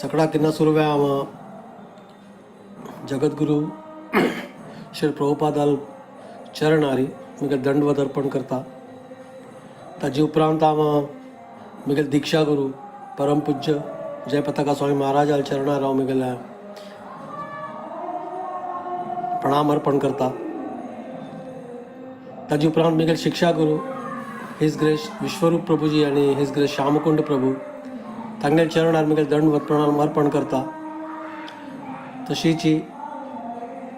सगळा किन्ना सुरवे हांव जगद्गुरू श्री प्रभुपादाल चरणारी मुगेल दंडवत अर्पण करता. ताजे उपरांत हांव मुगेल दीक्षा गुरू परम पूज्य जयपताका स्वामी महाराजाल चरणार हांव मुगेल्या प्रणाम अर्पण करता. ताजे उपरांत मुगेल शिक्षा गुरू his grace विश्वरूप प्रभुजी आनी his grace Shyamkund प्रभू तांगेल चरणार मुगेल दंडवत प्रणाम अर्पण करता. तशीची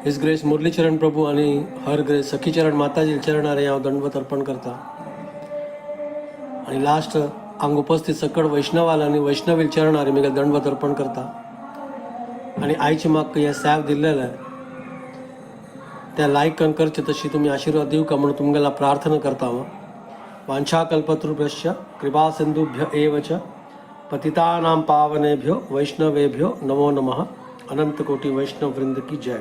his grace Murlicharan प्रभू आनी हर ग्रेस सखीचरण माताजी चरणार हांव दंडवत अर्पण करता. आनी लास्ट हांगा उपस्थित सकळ वैष्णवाल आनी वैष्णवील चरणार मुगेल दंडवत अर्पण करता. आनी आयचे म्हाका हें सेव दिल्लेलें त्या लायक करचें तशी तुमी आशिर्वाद दिवका म्हणून तुमगेला प्रार्थना करता हांव. वाञ्छाकल्पतरुभ्यश्च कृपा सिन्धुभ्य एव च पतितानां पावनेभ्यो वैष्णवेभ्यो नमो नमः. अनंत कोटि वैष्णव वृंद की जय.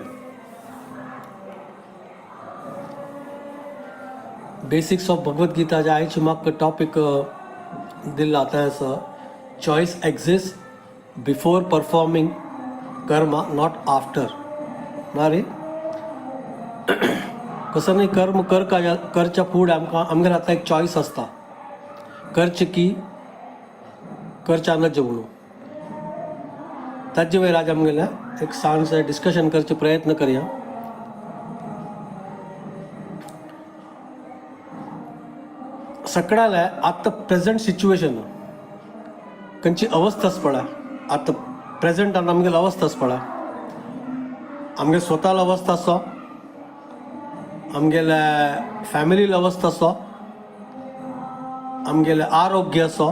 बेसिक्स ऑफ भगवद गीता जे आयची म्हाका टॉपीक दिल्ला तें आसा choice exist before performing karma, not after. ना रे, कसं न्ही कर्म कर का करच्या फुडें आमकां आमगेर आतां एक चॉयस आसता, करचें की करच्या नज म्हणून. ताजे वयर आज आमगेलें एक सान डिस्कशन करचे प्रयत्न करया. सगळ्याला आतां प्रेझेंट सिच्युएशन खंयची अवस्थाच पळय, आतां प्रेझेंटान आमगेली अवस्थाच पळय, आमगे स्वताला अवस्था आसा, आमगेल्या फॅमिलीला अवस्था आसा, आमगेलें आरोग्य आसा,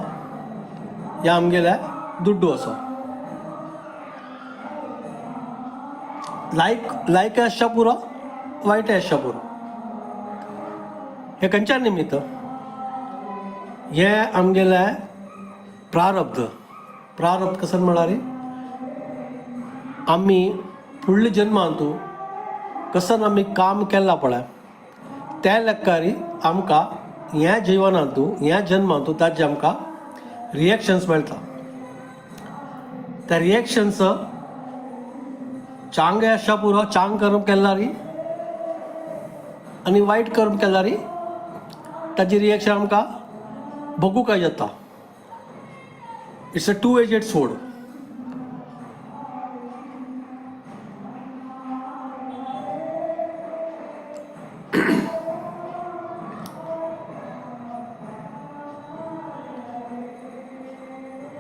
या आमगेलें दुड्डू आसा. लायक लायक आसच्या पुरो, वायट आसच्या पुरो. हें खंयच्या निमित्त? हें आमगेलें प्रारब्ध. प्रारब्ध कसं म्हळ्यार आमी फुडल्या जन्मांतू कसन आमी काम केलां पळय त्या लेखारी आमकां ह्या जिवनांतू ह्या जन्मांतू ताजें आमकां रिएक्शन्स मेळटा. त्या रिएक्शन्स चांग आसच्या पुरो, चांग कर्म केल्यारी आनी वायट कर्म केल्यारी ताजी रिएक्शन आमकां भोगूंक जाता. It's a two edged sword.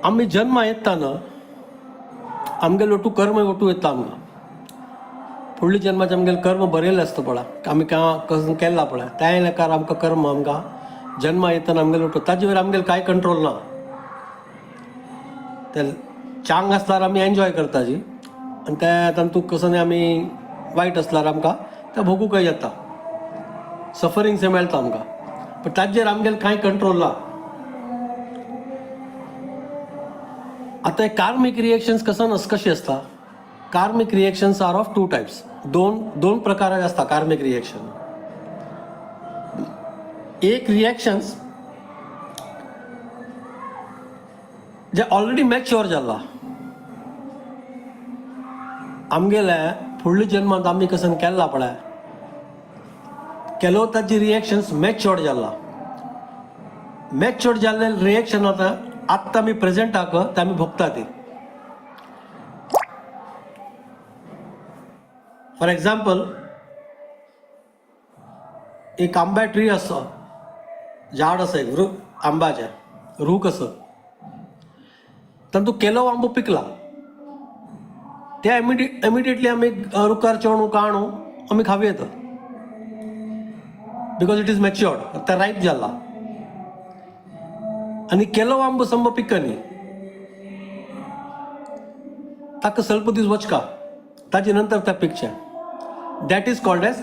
आमी जन्मा येताना आमगेलो ओटू कर्म ओटू येता आमकां. फुडल्या जन्माचें आमगेलें कर्म बरयलें आसता पळय, आमी कशें केलां पळय त्या लेखार आमकां कर्म आमकां जन्मा येतना आमगेलो ओटू ताजे वयर आमगेलें कांय कंट्रोल ना. ते चांग आसल्यार आमी एन्जॉय करता जी, आनी ते तातूंत कसो न्ही आमी वायट आसल्यार आमकां तें भोगूंकय जाता, सफरिंग्स मेळटा आमकां, पण ताजेर आमगेलें कांय कंट्रोल ना. आतां हे कार्मीक रिएक्शन्स कसो कशी आसता? Karmic reactions are of two types. दोन दोन प्रकाराचे आसता कार्मीक रिएक्शन. एक रिएक्शन्स जे ऑलरेडी मॅच्युअर जाला, आमगेले फुडल्या जन्मांत आमी कसन केल्ला पळय केलो ताजी रिएक्शन्स मॅच्युअर्ड जाला. मॅच्युअर्ड जाल्ले रिएक्शन आतां आत्तां आमी प्रेजेंटाक ते आमी भोगता ती. फॉर एग्जाम्पल, एक आंबा ट्री आसा, झाड आसा, एक रूख आंब्याचें रूख आसा, तातूंत केलो आंबो पिकला, ते इमिडिएटली आमी रुखार चोडून काडून आमी खावं येता, because it is matured, ते रायप जाला. आनी केलो आंबो संब पिकनी, ताका स्वल्प दीस वचका, ताजे नंतर ते पिकचें. That is called as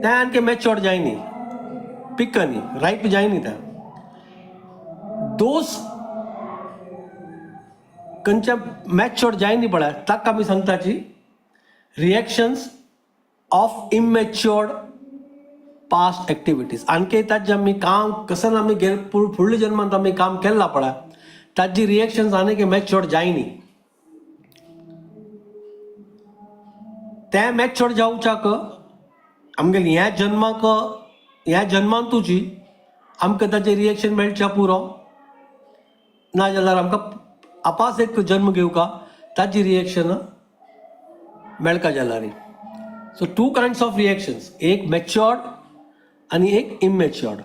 तें आणखी मॅच्युअर्ड जायनी, पिकनी, रायप जायनी. तें those खंयच्या मॅच्युअर्ड जायनी पळय ताका आमी सांगताची reactions of immatured past activities. आणखी ताजे आमी काम कसन आमी गे फुडल्या जन्मांत आमी काम केलां पळय ताजी रिएक्शन्स आनी मॅच्युअर्ड जायनी. ते मॅच्युअर्ड जावच्याक आमगेले ह्या जन्माक, ह्या जन्मान तुजी आमकां ताचें रिएक्शन मेळच्या पुरो, ना जाल्यार आमकां आपास एक जन्म घेवका ताची रिएक्शन मेळका जाल्यार. So two kinds of reactions, एक मॅच्युअर्ड आनी एक इमॅच्युअर्ड.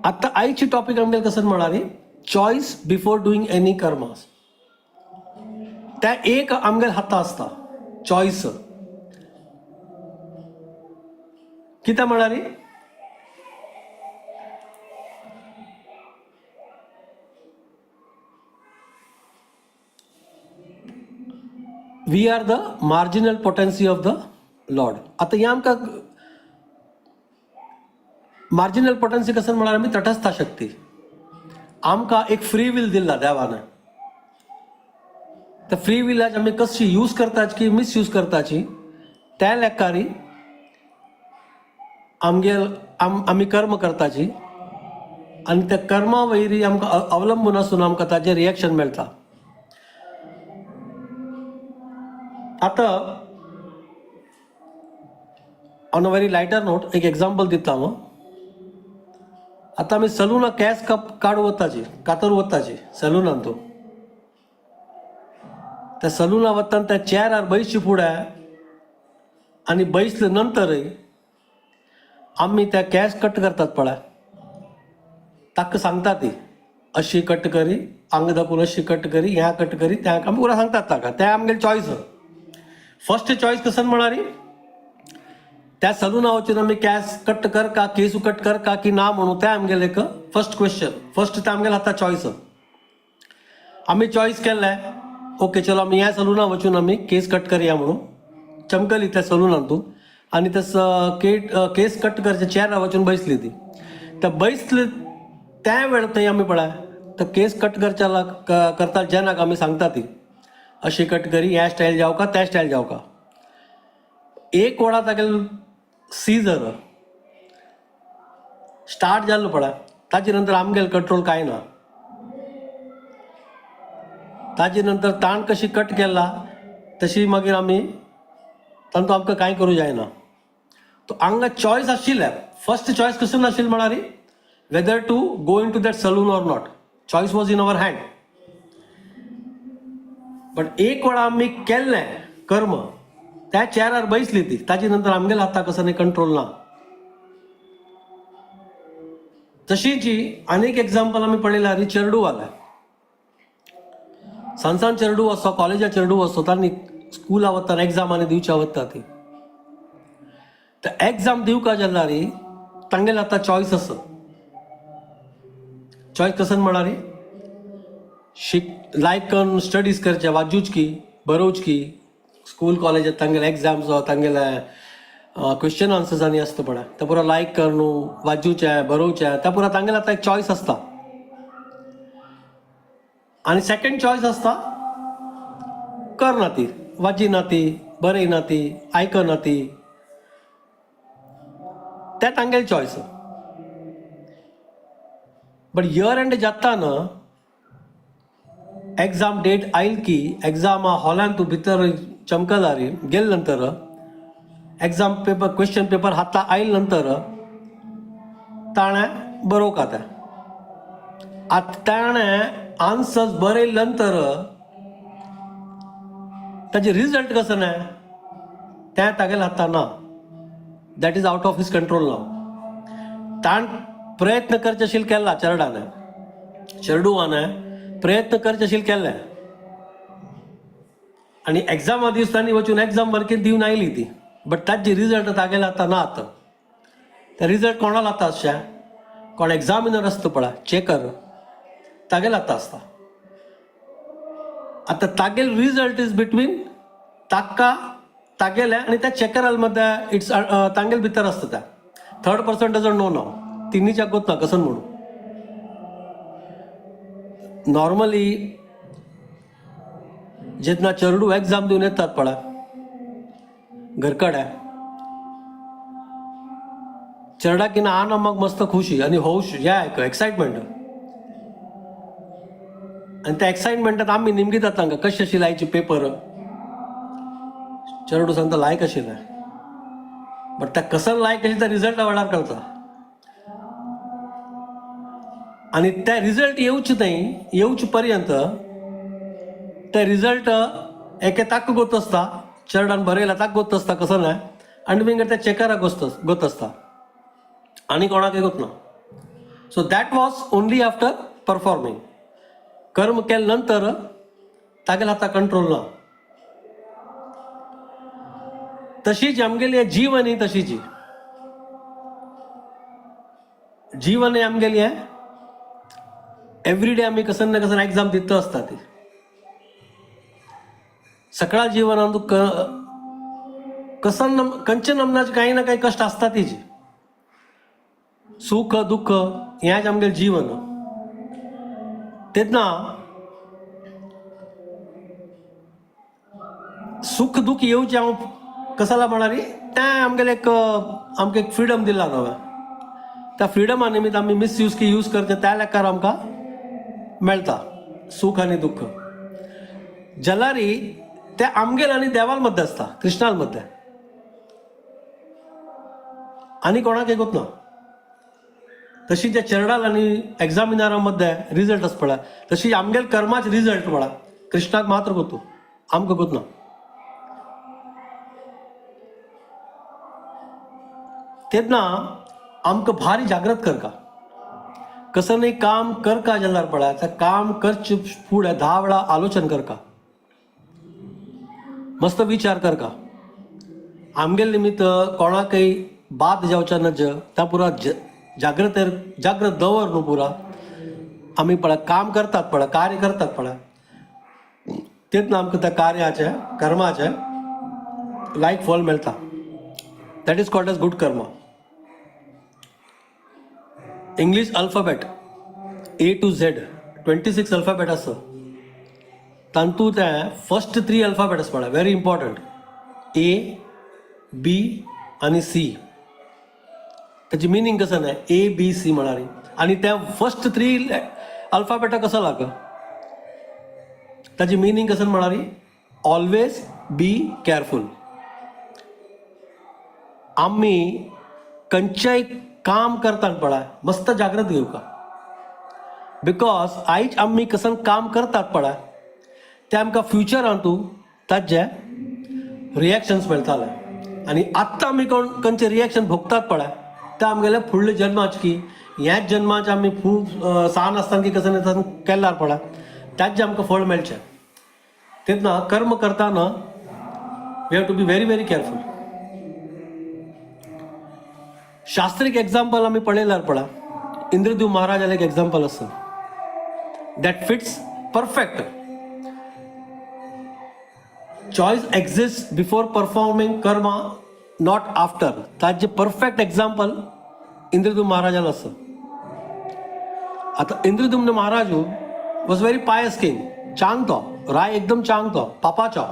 आतां आयची टॉपीक आमगेले कसं म्हणाली choice before doing any karmas. त्या एक आमगेले हाता आसता चॉयस. कितें म्हणाली? We are the marginal potency of the lord. आतां हें आमकां मार्जिनल पोटन्सी कसं म्हळ्यार आमी तटस्थ शक्ती. आमकां एक फ्री will दिल्ला देवान. त्या फ्री विलाच आमी कशी यूज करताची की मिसयूज करताची त्या लेखारी आमगेल आमी कर्म करताची आनी त्या कर्मा वयरी आमकां अवलंबून आसून आमकां ताजें रिएक्शन मेळटा. आतां on a very lighter note एक एग्जाम्पल दिता हांव. आतां आमी सलुना केंस कप काडू वताची, कातर वताची सलुनान. तो त्या सलुना वतान त्या चेरार बैसची फुडें आनी बैसले नंतरय आमी त्या केंस कट करतात पळय, ताका सांगता ती अशी कट करी, आंग दाखोवन अशी कट करी, ह्या कट करी, त्या आमी पुरा सांगतात ताका. ते आमगेले चॉयस. फर्स्ट चॉयस कसं म्हणारी त्या सलुना वचून आमी केंस कट कर का केस कट कर का की ना म्हणून ते आमगेले एक फर्स्ट क्वेश्चन. फर्स्ट ते आमगेले हाता चॉयस. आमी चॉयस केल्ले ओके चलो आमी ह्या सलुना वचून आमी केस कट करया म्हणून चमकली त्या सलुनान तूं आनी ते केस कट करचे चेअरार वचून बैसली ती. त्या बैसले त्या वेळ थंय आमी पळय तर केस कट करच्या करता जेन्ना आमी सांगता ती अशी कट करी, ह्या स्टायल जावका त्या स्टायल जावका. एक वडा तागेले सीजर स्टार्ट जाल्लो पळय, ताजे नंतर आमगेले कंट्रोल कांय ना. ताजे नंतर ताण कशी कट केला तशी मागीर आमी तांतू आमकां कांय करूं जायना. तो हांगा चॉयस आशिल्लें. फर्स्ट चॉयस कशें नाशिल्लें म्हळ्यार whether to go into that saloon or not. Choice was in our hand. But एक वेळा आमी केल्लें कर्म त्या चेरार बैसली ती, ताजे नंतर आमगेले हाता कसो न्ही कंट्रोल ना. तशीच आनीक एग्जाम्पल आमी पळयल्यार चेरडूवाले सान सान चेरडू आसता, कॉलेजा चेरडू आसता, तांणी स्कुला वता एग्जाम आनी दिवच्या वता ती. तर एग्जाम दिवका जाल्यार तांगेले आतां चॉयस आसा. चॉयस कसन म्हळ्यार शिक लायक करून स्टडीज करचे, वाजूच की बरोवच की स्कूल कॉलेजात तांगेले एग्जाम्स तांगेले क्वेश्चन आन्सर्स आनी आसता पळय, ते पुरा लायक कर न्हू वाजूचें बरोवचें, त्या पुरा तांगेले आतां एक चॉयस आसता. आनी सेकंड चॉयस आसता कर ना ती, वाजी ना ती, बरय ना ती, आयकना ती, ते तांगेले चॉयस. बट इयर एंड जाता न्हू एग्जाम डेट आयल की एग्जाम हॉलान तूं भितर चमकला रे गेले नंतर एग्जाम पेपर क्वेश्चन पेपर हाता आयल नंतर ताणें बरोवका तें. आतां ताणें आन्सर्स बरयले नंतर ताजें रिजल्ट कसो ना तें तागेल्या हातान ना. That is out of his control now. ताण प्रयत्न करचे अशील केला चेरडान, चेरडुवान प्रयत्न करचे अशील केले आनी एग्जामा दिसांनी वचून एग्जाम वर्कीन दिवन आयली ती. बट ताजी रिजल्ट तागेल्या आतां ना. आतां ते रिजल्ट कोणाला आतां आसचें, कोण एग्जामिनर आसता पळय चेकर तागेल्या आतां आसता. आतां तागेल रिजल्ट is between ताका तागेले आनी त्या चेकरा मदें it's तांगेल भितर आसता. त्या थर्ड पर्सन डजंट नो नाव, तिन्हीच्या गोत ना कसं म्हणून. नॉर्मली जेन्ना चेरडू एग्जाम दिवन येतात पळय घरकडे, चेरडाकीन आन आमक मस्त खुशी आनी हौश ह्या एक एक्सायटमेंट. आनी त्या एक्सायटमेंटात आमी निमगितात तांकां कशी अशी लायची पेपर. चेरडू सांगता लायक आशिल्लें, बट त्या कसन लायक अशी त्या रिजल्टा वेळार कळता. आनी त्या रिजल्ट येवचे थंय येवचे पर्यंत ते रिजल्ट एके ताक गोत आसता, चेरडान बरयला ताक गोत आसता कसो ना, आनी विंगड त्या चेकराक गोत आसता आनी कोणाकय गोत ना. So that was only after performing. कर्म केले नंतर तागेल्या हाता कंट्रोल ना. तशीच आमगेली जीवन ही तशीची जीवन ही आमगेली आहे. एवरीडे आमी कसन ना कसन एग्जाम दिता आसता. ती सगळ्या जीवनांत कसन कंचन नमनाचे काही ना काही कष्ट असतात तिचे. सुख दुःख हेंच आमगेलें जीवन. तेन्ना सुख दुःख येवचें हांव कसाला म्हणारी तें आमगेलें एक आमकां एक फ्रिडम दिला नवें. त्या फ्रिडमा निमित्त आमी मिसयूज की यूज करचे त्या लेखार आमकां मेळटा सुख आनी दुःख. जाल्यारी ते आमगेल आनी देवाल मद्दे आसता, कृष्णाल मद्दे, आनी कोणाक एक ना. तशी त्या चेरडाल आनी एग्जामिनरा मद्दे रिजल्ट आसता पळय, तशी आमगेल कर्माच रिजल्ट पळय कृष्णाक मात्र गोतू, आमकां गोत ना. तेन्ना आमकां भारी जागृत करका, कसं नाही काम करका जाल्यार पळय त्या काम करचे फुडें 10 वेळा आलोचन करका, मस्त विचार करका. आमगेल निमित्त कोणाकय बाद जावच्या नज त्या पुरा जागृत जागृत दवर न्हू पुरा. आमी पळय काम करतात पळय, कार्य करतात पळय, तेन्ना आमकां त्या कार्याचें कर्माचें लायक फल मेळटा. That is called as good karma. English alphabet A to Z 26 alphabet आसा, तातूंत तें फर्स्ट 3 अल्फाबेट आसा पळय, व्हेरी इम्पॉर्टंट, ए बी आनी सी. ताची मिनींग कसं न्हय ए बी सी म्हळ्यार, आनी त्या फर्स्ट 3 अल्फाबेटा कसो लाग ताची मिनींग कसं म्हळ्यार ऑलवेज बी केअरफूल. आमी खंयचेय काम करता पळय मस्त जागृत घेवका, because आयज आमी कसन काम करतात पळय ते आमकां फ्युचरांतू ताजे रिएक्शन्स मेळटाले. आनी आत्तां आमी कोण खंयचे रिएक्शन भोगतात पळय ते आमगेले फुडले जन्माच की ह्याच जन्माचे आमी खूब सान आसतना की कसं केल्यार पळय त्याच आमकां फळ मेळचें. तेन्ना कर्म करतना we have to be very very careful. शास्त्रीक example आमी पळयल्यार पळय इंद्रदेव महाराजाले एक एग्जाम्पल आसा that fits perfect. Choice exist before performing karma, not after. ताजें परफेक्ट एग्जाम्पल इंद्रदुम्न महाराजाला आसा. आतां Indradyumna Maharaj was very pious king, चांग तो राय, एकदम चांग तो, पापाचो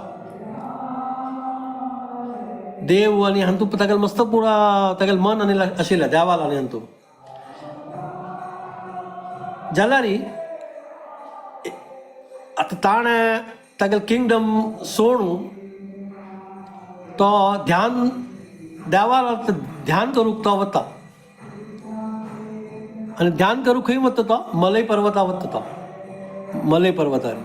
देव आनी हांतू तागेले मस्त पुरा तागेले मन आनी आशिल्लें देवाल आनी हांतू. जाल्यार आतां ताणें तागेलें किंगडम सोडून तो ध्यान देवाल ध्यान करूंक तो वता. आनी ध्यान करूंक खंय वता तो? मलय पर्वता वता तो, मलय पर्वतार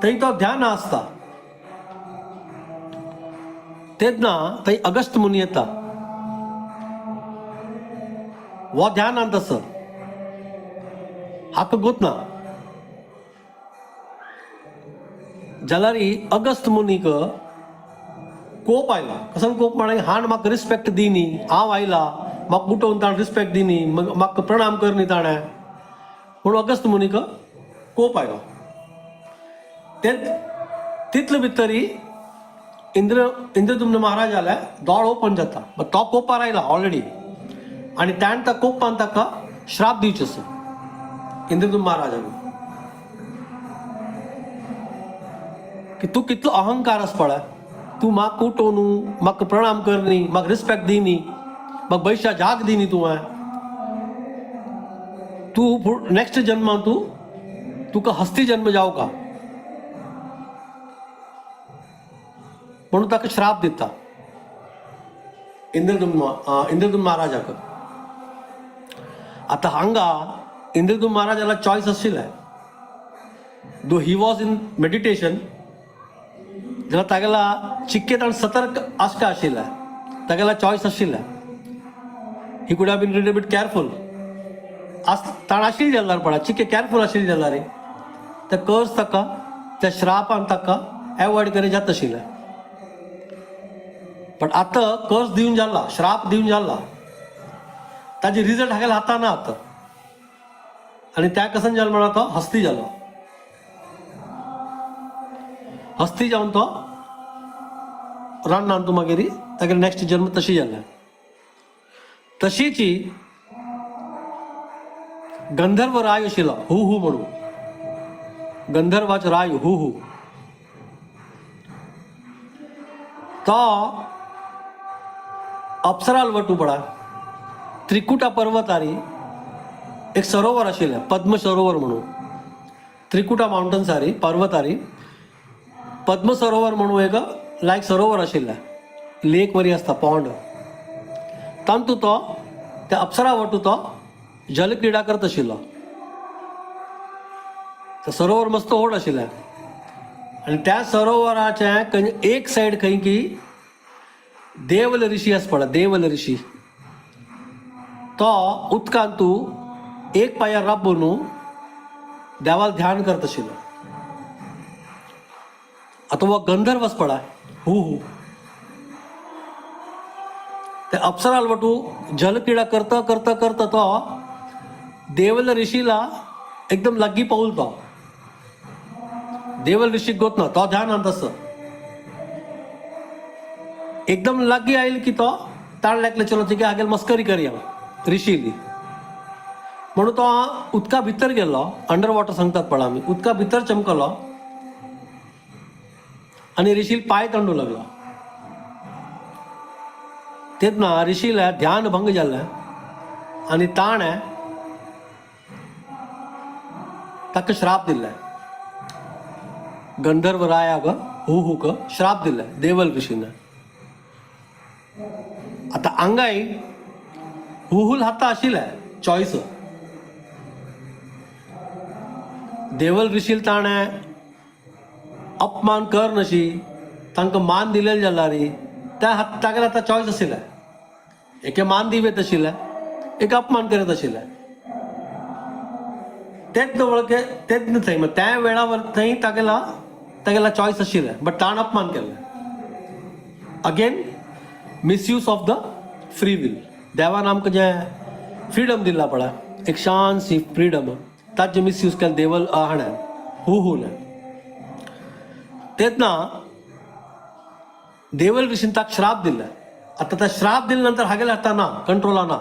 थंय तो ध्यान आसता. तेन्ना थंय अगस्त मुनी येता, हो ध्यानांत आसा, हाका गोत ना. जाल्यार अगस्त मुनीक कोप आयला. कसो कोप म्हळ्यार हाण म्हाका रिस्पेक्ट दिनी, हांव आयला म्हाका उठोवन ताणें रिस्पेक्ट दिनी, म्हाका प्रणाम करनी ताणें, पूण अगस्त मुनीक कोप आयलो. ते तितले भितरी इंद्रदुम्न महाराज जाल्यार दोळ ओपन जाता, तो कोपार आयला ऑलरेडी, आनी ताणें त्या कोपान ताका श्राप दिवचो आसा इंद्रदुम्न महाराजान की तूं कितलो अहंकार आसा पळय, तूं म्हाका उठोवन म्हाका प्रणाम कर न्ही, म्हाका रिस्पेक्ट दी न्ही, म्हाका बैशा जाग दी न्ही. तुवें तूं नेक्स्ट जन्मान तूं तुका हस्ती जन्म जावं का म्हणून ताका श्राप दिता इंद्रदुम्न इंद्रदुम्न महाराजाक. आता हांगा इंद्रदुम्न महाराजाला चॉयस आशिल्लें. Though he was in meditation जाल्यार तागेला चिक्केत आनी सतर्क आसका आशिल्लें, तागेला चॉयस आशिल्लें. He could have been little bit careful आस ताण आशिल्लें जाल्यार पळय चिके केअरफूल आशिल्लें जाल्यार ते कर्स ताका त्या श्रापान ताका एवॉयड करी जाता आशिल्लें. पण आतां कर्स दिवन जाला, श्राप दिवन जाला, ताजे रिजल्ट हागेल्या हातान ना आतां. आनी त्या कसन जालो म्हणा तो हस्ती जालो. हस्ती जावन तो रानान तूं मागीर तागेलो नेक्स्ट जन्म तशी जालें. तशीची गंधर्व राय आशिल्लो हु हु म्हणून, गंधर्वाचो राय हु हु. तो अप्सराल वटू पडा त्रिकुटा पर्वतारी एक सरोवर आशिल्लें, पद्म सरोवर म्हणून. त्रिकुटा माउंटन्सारी पर्वतारी पद्म सरोवर म्हणून एक लायक सरोवर आशिल्लें, लेक वरी आसता पॉन्ड. तातूंत तो त्या अप्सरा वटू तो जलक्रिडा करत आशिल्लो. ते सरोवर मस्त व्हड आशिल्लें आनी त्या सरोवराच्या एक सायड खंय की देवल ऋषी आसा पळय, देवल ऋषी तो उदकांत तूं एक पांयार राबून देवाक ध्यान करत आशिल्लो. आतां हो गंधर्व आसा पळय हु हु ते अप्सराल वटू जलक्रिडा करता करता करता तो देवल ऋषीला एकदम लागीं पावल. तो देवल ऋषीक गोत ना, तो ध्यानांत आसा. एकदम लागीं आयल की तो ताण लागले, चलो तिका हागेल मस्करी करया ऋषीली म्हणून तो उदका भितर गेलो. अंडर वॉटर सांगतात पळय आमी, उदका भितर चमकलो आनी ऋषील पांय तांडू लागलो. तेन्ना ऋषीला ध्यान भंग जालें आनी ताणें ताका श्राप दिल्ले. गंधर्व रायाक हु हुक श्राप दिल्ले देवल ऋषीन. आतां हांगाय हुहुल हाता आशिल्लें चॉयस. देवल ऋषील ताणें अपमान कर नशी, तांकां मान दिलेलें जाल्यार त्या हात तागेले आतां चॉयस आशिल्लें. एके मान दिवयत आशिल्लें, एक अपमान करत आशिल्लें. तेच वळखे तेच थंय त्या वेळावर थंय तागेला तागेला चॉयस आशिल्लें, बट ताणें अपमान केल्लें. Again misuse of the free will. देवान आमकां जें फ्रिडम दिल्ला पळय, एक शांतशी फ्रिडम, ताचें मिसयूज केलें देवल हाणें हु हुलें. तेन्ना देवल ऋषीन ताका श्राप दिल्ले. आतां त्या श्राप दिले नंतर हागेल्या हाता ना, कंट्रोला ना.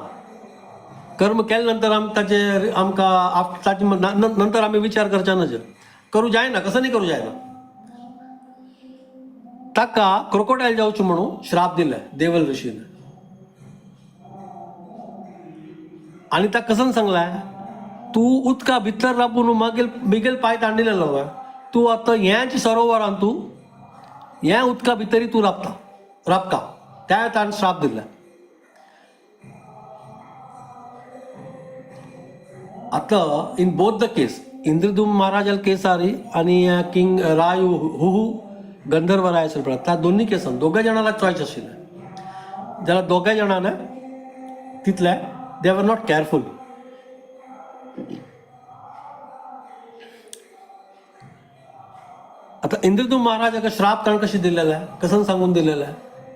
कर्म केले नंतर आम ताचे आमकां ताचे नंतर आमी विचार करचे नज, करूं जायना, कसं न्ही करूं जायना. ताका क्रोकोडायल जावचें म्हणून श्राप दिले देवल ऋषीन. आनी ताका कसं सांगलें, तूं उदका भितर राबून मागीर बिगेल पांय तांडिल्लो, तूं आतां हेंच सरोवरान तूं हें उदका भितरी तूं राबता राबता. त्या ताणें श्राप दिल्ले. आतां in both the case, Indradyumna महाराजाल केस आरी आनी किंग राय हुहू गंधर्व राय आशिल्लो पळय, त्या दोन्ही केसान दोगांय जाणांक चॉयस आशिल्लें. जाल्यार दोगांय जाणांनी तितले they were not careful. आतां इंद्रदुम्न महाराजाक श्राप ताणें कशें दिलेलें, कसन सांगून दिलेलें,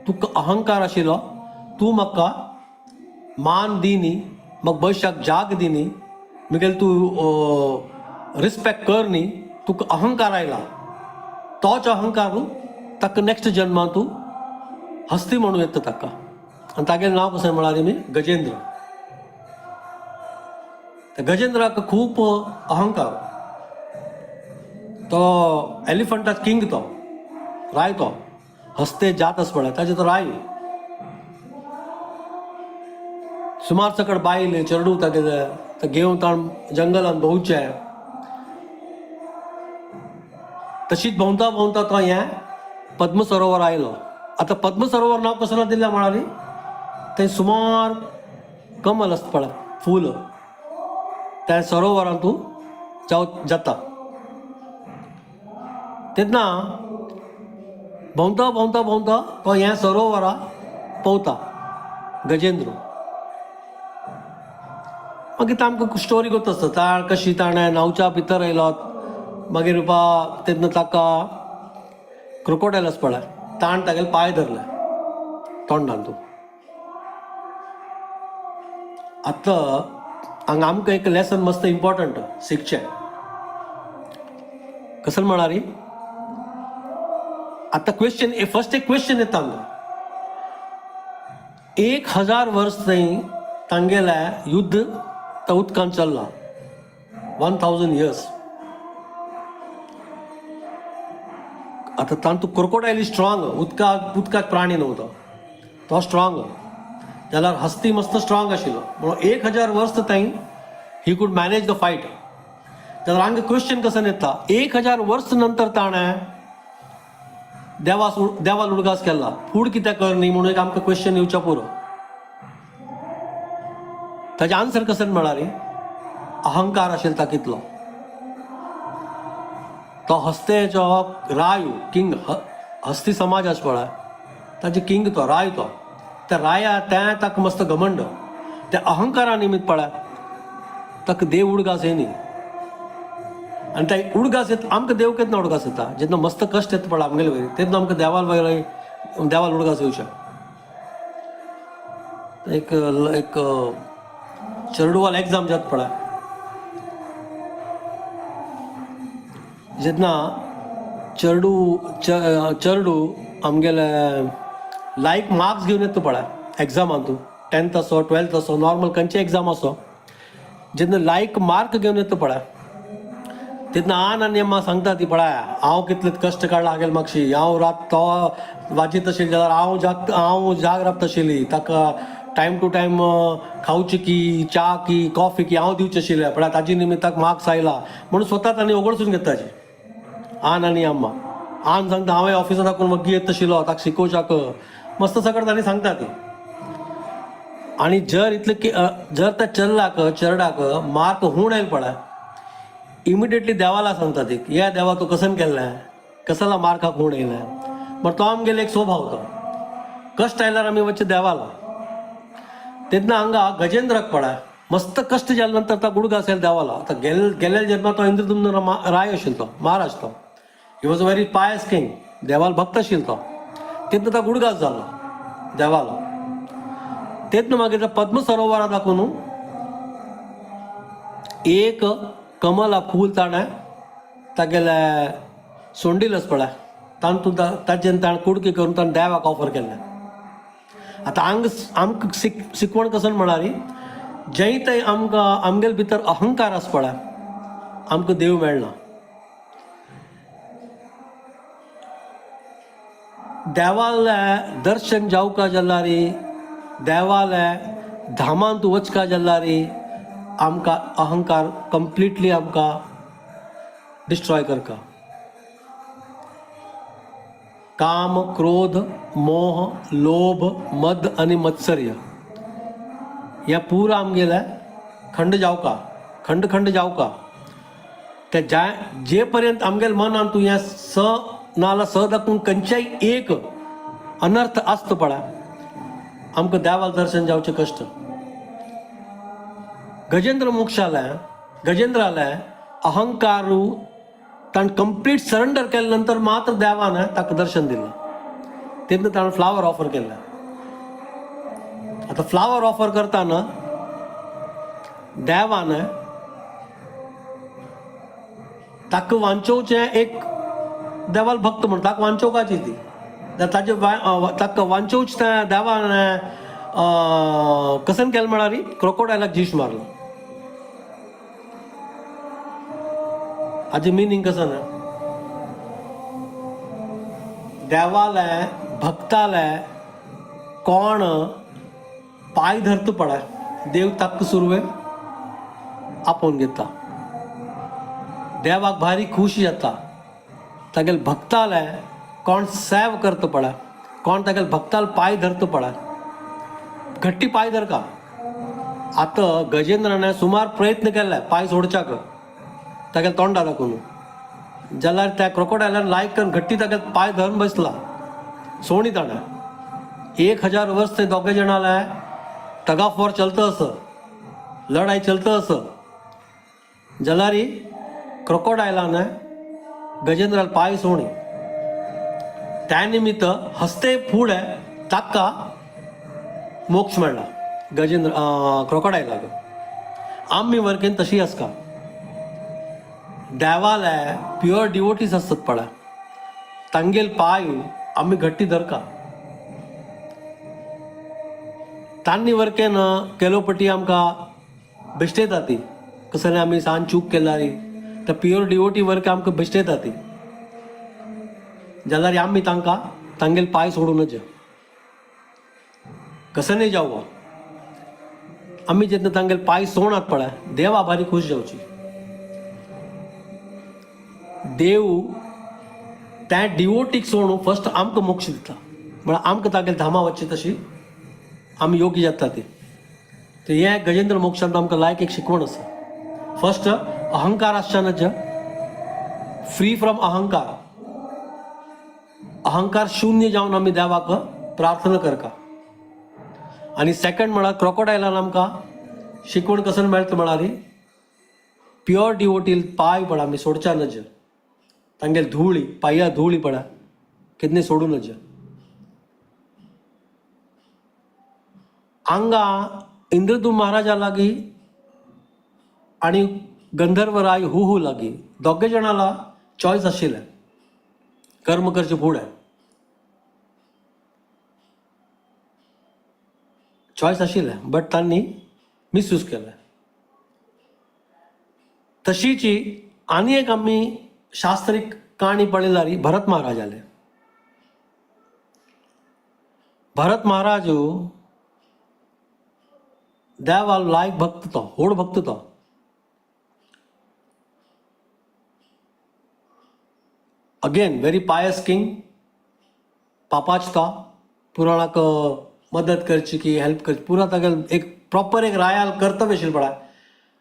तुका अहंकार आशिल्लो, तूं म्हाका मान दी न्ही, म्हाका भविश्याक जाग दी न्ही, मागीर तूं रिस्पेक्ट कर न्ही, तुका अहंकार आयला, तोच अहंकार ताका नेक्स्ट जन्मान तूं हस्ती म्हणून येता ताका. आनी तागेलें नांव कशें म्हळ्यार आमी गजेंद्र. त्या गजेंद्राक खूब अहंकार, तो एलिफंटाच किंग, तो राय तो. हस्ते जात आस पळय ताजे तो राय सुमार सकट बायल चेडूं तागेले ते घेवन ताण जंगलान भोंवचें. तशीच भोंवता भोंवता तो हें पद्म सरोवर आयलो. आतां पद्म सरोवर नांव कसो दिल्लें म्हणाली थंय सुमार कमल आसता पळय फूल त्या सरोवरांत तूं जाव जाता. तेन्ना भोंवता भोंवता भोंवता तो ह्या सरोवरा पोवता गजेंद्र. मागीर आमकां स्टोरी गोत आसता ताण कशी ताणें न्हांवच्या भितर आयलो. मागीर बा तेन्ना ताका क्रोकोडायल आसा पळय ताण तागेले पांय धरले तोंडान तूं. आतां हांगा आमकां एक लेसन मस्त इम्पॉर्टंट शिकचें कसं म्हणारी. आतां क्वेश्चन फर्स्ट एक क्वेश्चन येता हांगा. 1000 वर्स थंय तांगेलें युद्ध त्या उदकान चल्लां 1000 इयर्स. आतां तांतू क्रोकोडायल स्ट्रॉंग उदकाक उदकाक प्राणी न्हू तो तो स्ट्रॉंग जाल्यार हस्ती मस्त स्ट्रॉंग आशिल्लो म्हणून 1000 वर्स थंय he could manage the fight. जाल्यार हांगा क्वेश्चन कसो येता 1000 वर्स नंतर ताणें देवा देवाल उडगास केला फूड कित्याक कर न्ही म्हणून एक आमकां क्वेश्चन येवच्या पुरो. ताजें आन्सर कशें म्हळ्यार अहंकार आशिल्लो ता कितलो तो हस्तेचो राय किंग हस्ती समाज आसा पळय ताजे किंग तो राय तो त्या राया त्या ताका मस्त घमंड त्या अहंकारा निमित्त पळय ताका देव उडगास येनी. आनी त्या उडगास येता आमकां देव केन्ना उडगास येता जेन्ना मस्त कश्ट येता पळय आमगेले वयर तेन्ना आमकां देवाल वयर देवाल उडगास येवचे. एक एक चेरडुवाल एग्जाम जाता पळय जेन्ना चेरडू चेरडू आमगेले लायक मार्क्स घेवन येता पळय एग्जामान तूं 10th असो 12th असो नॉर्मल खंयचे एग्जाम असो जेन्ना लायक मार्क घेवन येता पळय तेन्ना आन आनी अम्मा सांगता ती पळय हांव कितले कश्ट काडला हागेल मागशी हांव रात तो वाजीत आशिल्ली जाल्यार हांव जाग हांव जाग रावता आशिल्ली ताका टायम टू टायम खावची की च्या की कॉफी की हांव दिवचें आशिल्लें पळय ताजे निमित्ताक मार्क्स आयला म्हणून स्वता तांणी ओगडसून घेताची आन आनी अम्मा. आन सांगता हांवें ऑफिसांत दाखोवन वग्गी येत आशिल्लो ताका शिकोवच्याक मस्त सगळें तांणी सांगता ती. आनी जर इतले जर त्या चेरडाक चेरडाक मार्क हूण आयल पळय इमिडिएटली देवाला सांगता ती या देवा तूं कसन केल्लें कसला मार्काक हूण येयलें. बट तो आमगेलो एक स्वभाव तो कश्ट आयल्यार आमी वचचे देवाला. तेन्ना हांगा गजेंद्राक पळय मस्त कश्ट जाले नंतर तो गुडगास येयलो देवाला. आतां गेल्ल्या जन्मात तो इंद्रदुम्न राय आशिल्लो तो महाराज तो he was a very pious king देवाल भक्त आशिल्लो तो तेन्ना तो गुडगास जालो देवालो. तेन्ना मागीर पद्म सरोवरा दाखोवन एक कमला फूल ताणें तागेले सोंडील आसा पळय तातूंत ताजेन ताणें कुडके करून ताणें देवाक ऑफर केल्लें. आतां हांगा आमकां शिकवण कसो म्हळ्यार जंय थंय आमकां आमगेले भितर अहंकार आसा पळय आमकां देव मेळना. देवालें दर्शन जावका जाल्यार देवालें धामांत वचका जाल्यार आमकां अहंकार कंप्लिटली आमकां डिस्ट्रॉय करता. काम क्रोध मोह लोभ मद आनी मत्सर्य ह्या पुरा आमगेलें खंड जावका खंड खंड जावका. ते ज्या जे पर्यंत आमगेले मनान तूं हें स नाजाल्यार स दाखोवन खंयच्याय एक अनर्थ आसता पळय आमकां देवाक दर्शन जावचें कश्ट. गजेंद्र मोक्ष जालें गजेंद्रालें अहंकारू ताणें कंप्लीट सरेंडर केले नंतर मात्र देवान ताका दर्शन दिलें. तेन्ना ताणें फ्लावर ऑफर केलें. आतां फ्लावर ऑफर करतना देवान ताका वांचोवचें एक देवाल भक्त म्हण ताका वांचोवपाची ती ताजे ताका वांचोवचें त्या देवान कसन केलें म्हळ्यार क्रोकोडायलाक जीश मारलो. हाजें मिनींग कसो ना देवालें भक्ताले कोण पांय धरता पळय देव ताका सुरवे आपोवन घेता. देवाक भारी खुशी जाता तागेले भक्ताले कोण सेव करता पळय, कोण तागेले भक्ताल पांय धरता पळय, घट्टी पांय धरका. आतां गजेंद्रान सुमार प्रयत्न केले पांय सोडच्याक तागेले तोंडा दाखोवन, जाल्यार त्या क्रोकोडायलान लायक करून घट्टी तागेले पांय धरून बसला सोणी ताणें. 1000 वर्स ते दोगे जाणाले टग ऑफ वॉर चलता असं, लढाई चलता असं, जाल्यार क्रोकोडायलान गजेंद्राल पांय सोणी. त्या निमित्त हस्ते फुडें ताका मोक्ष मेळ्ळा गजेंद्र क्रोकोडायलाक. आमी वर्केन तशी आसता. देवाले प्युअर डिवोटीज आसतात पळय, तांगेल पांय आमी घट्टी धरका. तांणी वर्केन केलो पटी आमकां बेश्टेता ती कसले आमी सान चूक केल्यारी तर प्युअर डिवोटी वर्क आमकां बेश्टेता ती, जाल्यार आमी तांकां तांगेल पांय सोडूनच कसं नाही जावं. आमी जेन्ना तांगेल पांय सोणात पळय देव आभारी खुश जावची. देव त्या डिवोटीक सोडून फर्स्ट आमकां मोक्ष दिता, म्हळ्यार आमकां तागेले धामा वचची तशी आमी योग्य जाता ती. तर हे गजेंद्र मोक्षांत आमकां लायक एक शिकवण आसा. फर्स्ट अहंकार आसच्यानच फ्री फ्रॉम अहंकार, अहंकार शून्य जावन आमी देवाक प्रार्थना करका. आनी सेकंड म्हळ्यार क्रोकोडायलान आमकां शिकवण कसं मेळटा म्हळ्यार प्युअर डिवोटील पांय पडा आमी सोडच्या नज, तांगेल धुळी पांया धुळी पडा केन्ना सोडूं नज. हांगा इंद्रदूत महाराजा लागीं आनी गंधर्वराय हु हु लागीं दोगे जाणाला चॉयस आशिल्लें कर्म करचें फुडें चॉयस आशिल्लें, बट तांणी मिसयूज केलें. तशीच आनी एक आमी शास्त्रीक काणी पळयल्यार भरत महाराजाले. भरत महाराज देवाल लायक भक्त तो, व्हड भक्त तो. अगेन व्हेरी पायस किंग, पापाच तो, पुराणाक मदत करची की हेल्प करची पुरा तागेल एक प्रॉपर एक रायाल कर्तव्य आशिल्लें पळय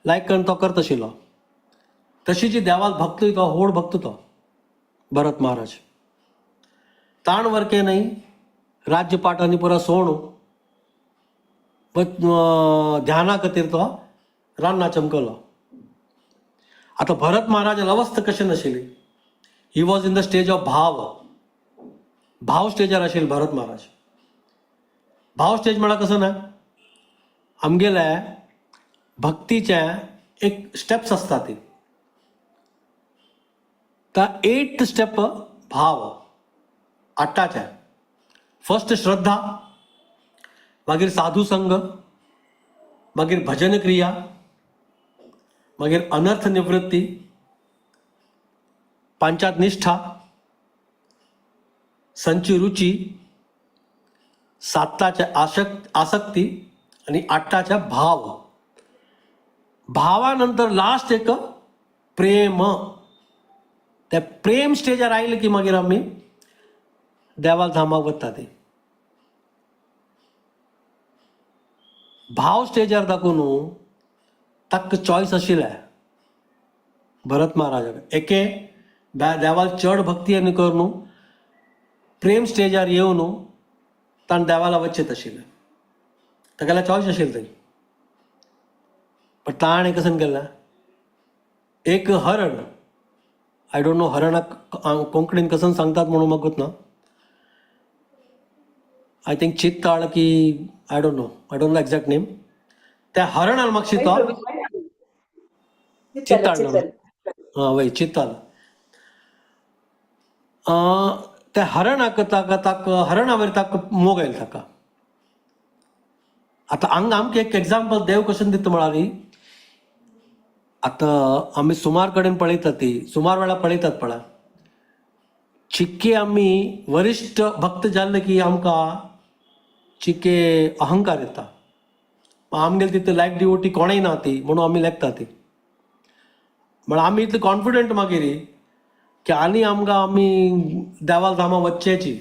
लायक करून तो करता आशिल्लो. तशीच देवाल भक्त तो, व्हड भक्त तो भरत महाराज. ताण वर्के न्हय राज्यपाट आनी पुरा सोणू ध्याना खातीर तो रान्ना चमकलो. आतां भरत महाराज अवस्था कशें नाशिल्ली, he was in the stage of भाव, भाव स्टेजार आशिल्ले भरत महाराज. भाव स्टेज म्हळ्यार कसो ना आमगेले भक्तीचे एक स्टेप्स आसता ती, त्या एट्थ स्टेप भाव आठाचे. फर्स्ट श्रद्धा, मागीर साधू संग, मागीर भजन क्रिया, मागीर अनर्थ निवृत्ती, पांचात निष्ठा, संची रुची, साताच्या आसक्ती आणि आठाच्या भाव. भावानंतर लास्ट एक प्रेम. त्या प्रेम स्टेजार आयले की मागीर आमी देवाल धामाक वता. ते भाव स्टेजार दाखोवन ताका चॉयस आशिल्लें भरत महाराजाक, एके देवाल चड भक्ती आनी करून प्रेम स्टेजार येवन ताणें देवाला वचचें आशिल्लें, तागेल्या चॉयस आशिल्लें थंय. पण ताणें कशें केलें, एक हरण, I don't know हरणाक कोंकणीन कसं सांगतात म्हणून म्हाका ना, I think चित्ताळ की I don't know, I don't know exact name. त्या हरणान मातशी तो चित्तल चित्ताळ चित्तल हां वय चित्ताल, त्या हरणाक ताका ताका हरणावर ताका मोग आयलो ताका. आतां हांगा आमकां एक एग्जाम्पल देव कशें दिता म्हळ्यार आतां आमी सुमार कडेन पळयतात ती सुमार वेळा पळयतात पळय, चिक्के आमी वरिश्ठ भक्त जाल्ले की आमकां चिके अहंकार येता. आमगेले तितले लायक डिवोटी कोणूय ना ती म्हणून आमी लेखता ती. म्हळ्यार आमी इतले कॉन्फिडंट मागीर की आनी आमकां आमी देवाल धामा वचचेची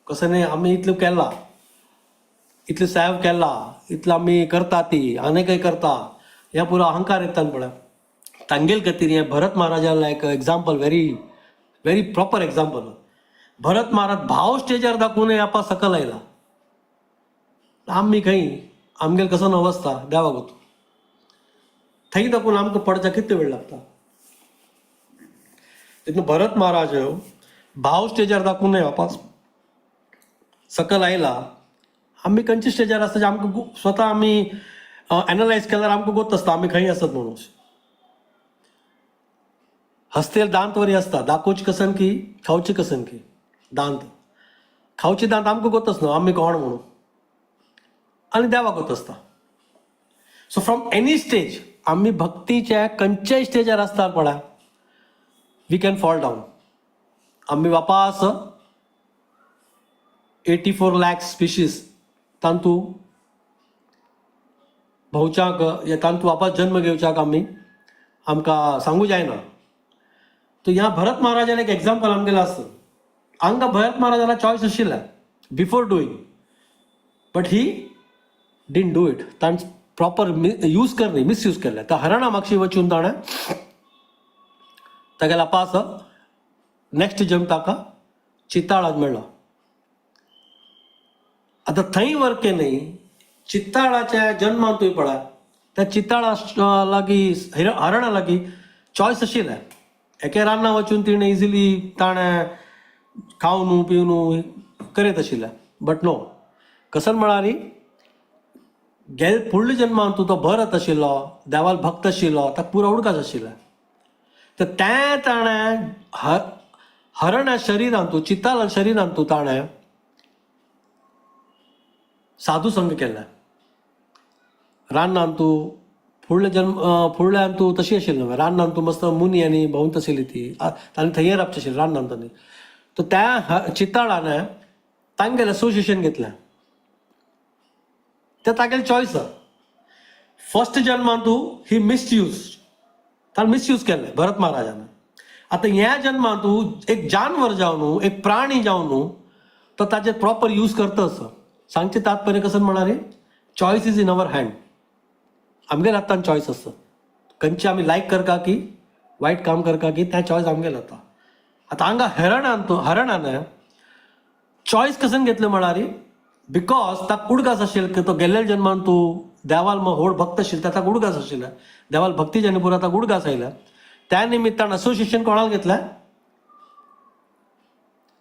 कसो न्ही, आमी इतलें केलां, इतलें सेव केलां, इतलें आमी करता ती आनी काय करता, ह्या पुरो अहंकार येता पळय. तांगेल खातीर हें भरत महाराजा like example, very very proper example. Bharat Maharaj भाव स्टेजार दाखोवन आपा सकल आयला. आमी खंय आमगेल कसो अवस्था देवाक वतू थंय दाखोवन आमकां पडचा कितलो वेळ लागता. तितून भरत महाराज भाव स्टेजार दाखोवन वापस सकल आयला. आमी खंयच्या स्टेजार आसता जे आमकां स्वता आमी एनलायज केल्यार आमकां गोत आसता आमी खंय आसत म्हणून. हस्तेल दांत वरी आसता, दाखोवची कसन की खावची कसन की दांत, खावची दांत आमकां गोत आसना आमी कोण म्हणून, आनी देवाक गोत आसता. सो फ्रॉम एनी स्टेज आमी भक्तीच्या खंयच्याय स्टेजार आसता पळय, we can fall down. आमी वापास 84 लॅक्स स्पिशीज तांतू भोवच्याक तांतू वापस जन्म घेवच्याक आमी आमकां सांगू जायना. तर ह्या भरत महाराजान एक एग्जाम्पल आमगेलें आसा. हांगा भरत महाराजाला चॉयस आशिल्लें before doing, but he didn't do it. ताणें प्रॉपर यूज कर न्ही, मिसयूज केलें. तर हरणा मागशी वचून ताणें तागेल्या पास नेक्स्ट जन्म ताका चिताळाक मेळ्ळो. आतां थंय वर्के न्ही, चित्ताळाच्या जन्मान तुवें पळय, त्या चित्ताळा लागीं हरणा लागीं चॉयस आशिल्लें. एके रान्ना वचून तिणें इजिली ताणें खावनू पिवनू करीत आशिल्लें. बट नो, कसन म्हळ्यार गेल फुडल्या जन्मान तूं तो भरत आशिल्लो, देवाल भक्त आशिल्लो, ताका पुरो उडकास आशिल्लें. तर तें ताणें हरणा शरिरान तूं चित्ताला शरिरान तूं ताणें साधू संग केल्लें. रान्नान तूं फुडल्या जन्म फुडल्यान तूं तशी आशिल्लें. रान्नान तूं मस्त मुनी आनी भोंवत आशिल्ली ती, ताणें थंय राबचें आशिल्लें रान्नान तांणी. तर त्या चित्ताळान तांगेलें एसोसिएशन घेतलें. तें तागेलें चॉयस. फर्स्ट जन्मान तूं ही मिसयूज, ताणें मिसयूज केल्लें भरत महाराजान. आतां ह्या जन्मान तूं एक जानवर जावन, एक प्राणी जावन तो ताचेर प्रॉपर यूज करता. असो सांगचें तात्पर्य कसं म्हळ्यार choice is in our hand. आमगेल्या हातान चॉयस आसता, खंयचे आमी लायक करका की वायट काम करका की, तें चॉयस आमगेलें जाता. आतां हांगा हरणान तूं हरणान चॉयस कसन घेतलें म्हळ्यार because ताका उडगास आशिल्लो की तो गेल्ल्या जन्मान तूं देवाल व्हड भक्त आशिल्लो, ताका उडगास आशिल्लें देवाल भक्ती जाणी पुरो ताका उडगास आयला. त्या निमित्तान असोसिएशन कोणाक घेतलें?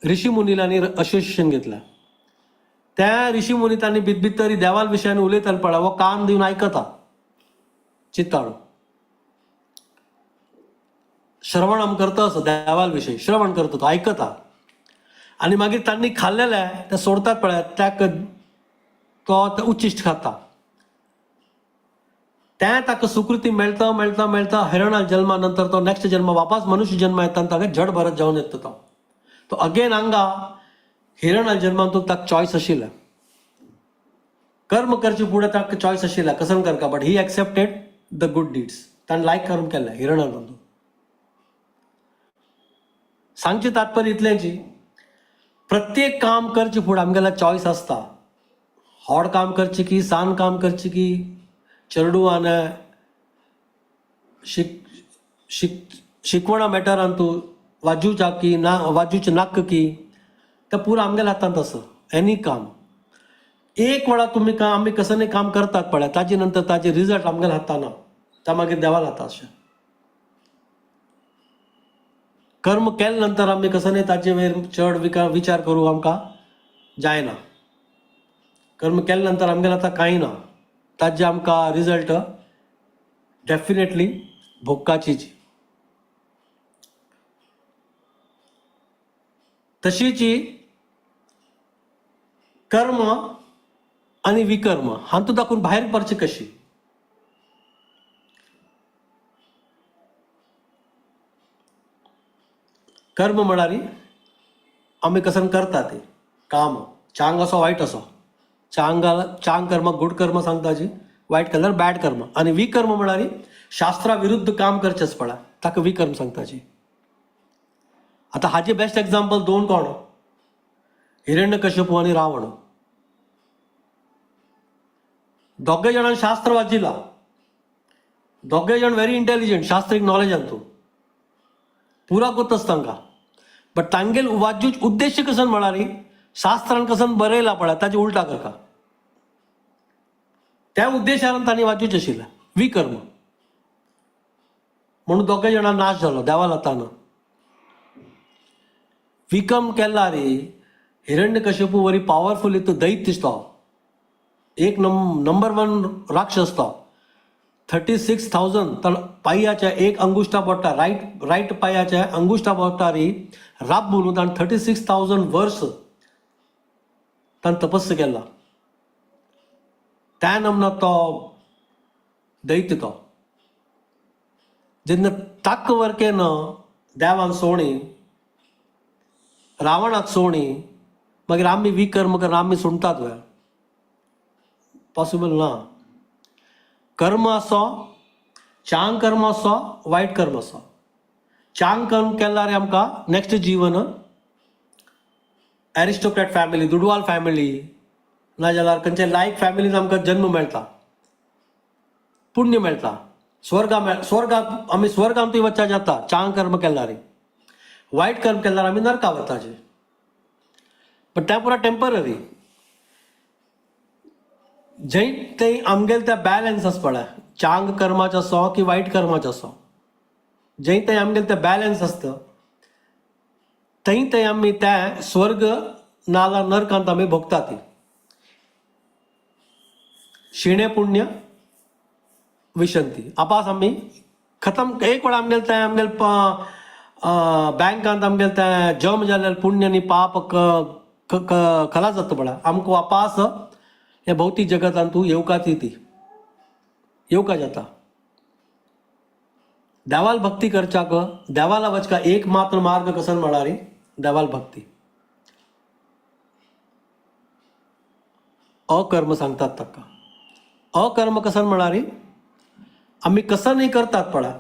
ऋषी मुनीलांनी असोसिएशन घेतलें. त्या ऋषी मुनी तांणी बितबीत तरी देवाल विशयान उलयताले पळय, हो कान दिवन आयकता. चित्ताळू श्रवणम करता, असो देवाल विशय श्रवण करता, तो आयकता आनी मागीर तांणी खाल्लेलें तें सोडतात पळय, त्याक तो ते उच्चिश्ट खाता. तें ताका सुकृती मेळटा मेळटा मेळटा हिरणा जल्मा नंतर तो नेक्स्ट जन्म वापस मनुष्य जन्म येता आनी ताका जड भरत जावन येता. तो तो अगेन हांगा हिरणा जन्मान तो ताका चॉयस आशिल्लें कर्म करचे फुडें, ताका चॉयस आशिल्लें कसन करका, but he accepted the good deeds. ताणें लायक कर्म केलें हिरणा. सांगचें तात्पर्य इतलेंची, प्रत्येक काम करचे फुडें आमगेल्या चॉयस आसता. व्हड काम करचें की सान काम करचें की, चेडवान शिक शिक शिकवणा मॅटरान तूं वाजूच्या की ना वाजूचें नाक्क की, तें पुरो आमगेल्या हातांत आसा. एनी काम एक वेळा तुमी काम आमी कसलें काम करतात पळय, ताजे नंतर ताजे रिजल्ट आमगेल्या हातान ना, त्या मागीर देवाला हाता. अशें कर्म केले नंतर आमी कसं न्ही ताचे वयर चड विचार करूं आमकां जायना. कर्म केले नंतर आमगेल्या आतां कांय ना, ताजे आमकां रिजल्ट डेफिनेटली भोगपाचीच. तशीच कर्म आनी विकर्म हातूंत दाखोवन भायर पडचें कशी. कर्म म्हळ्यार आमी कसन करता ते काम, चांग असो वायट असो, चांग चांग कर्म गुड कर्म सांगता जी, वायट केल्यार बॅड कर्म. आनी विकर्म म्हळ्यार शास्त्रा विरुद्ध काम करचेंच पडा, ताका विकर्म सांगता जी. आतां हाजे बेस्ट एग्जाम्पल दोन कोण? हिरण्यकश्यपू आनी रावण. दोगे जाणांनी शास्त्र वाचिला, दोगे जाण व्हेरी इंटेलिजंट, शास्त्रीक नॉलेज तूं पुरा कोतच तांकां, बट तांगेल वाजूच उद्देश्य कसन म्हळ्यार शास्त्रान कसन बरयला पळय ताचे उल्टा करता, त्या उद्देशान तांणी वाजूच आशिल्लें विकर्म. म्हणून दोगे जाणां नाश जालो देवा लातान. विकम केला रे हिरण्यकश्यपू वरी पावरफुल तो दैत्य तो, एक नंबर वन राक्षस तो. 36,000 तर पांयाच्या एक अंगुष्ठा बोटा, रायट रायट पांयाच्या अंगुष्ठा बोटारी राबून ताणें 36,000 वर्स ताणें तपस्या केला. त्या नमना तो दैत्य तो जेन्ना ताक वरकेन देवान सोणी रावणाक सोणी, मागीर आमी विकर्म करून आमी सुणटात वे? पॉसिबल ना. कर्म असो चांग कर्म असो वायट कर्म असो, चांग कर्म केल्यार आमकां नेक्स्ट जीवन एरिस्टोक्रॅट फॅमिली, दुडवाल फॅमिली, नाजाल्यार खंयच्या लायक फॅमिलीन आमकां जन्म मेळटा, पुण्य मेळटा, स्वर्गा मेळ स्वर्गात आमी स्वर्गांतूय वच्चा जाता चांग कर्म केल्यार. वायट कर्म केल्यार आमी नरका वताचे, बट तें पुरा टेंपररी. जंय थंय आमगेले ते बॅलन्स आसा पळय, चांग कर्माचो आसो की वायट कर्माचो आसो, जंय थंय आमगेले ते बॅलन्स आसता थंय थंय आमी ते स्वर्ग नाजाल्यार नरकांत आमी भोगता ती. क्षीणे पुण्य विशंती आपास आमी खतम. एक वेळा आमगेले तें आमगेले बँकांत आमगेले तें जम जाल्ले पुण्य आनी पाप खलास जाता पळय, आमकां वापास ह्या भौतीक जगतांत तूं येवकाच ती येवका जाता. देवाल भक्ती करच्याक देवाला वचका एक मात्र मार्ग कसन म्हळ्यार देवाल भक्ती. अकर्म सांगतात ताका. अकर्म कसन म्हळ्यार आमी कसनय करतात पळय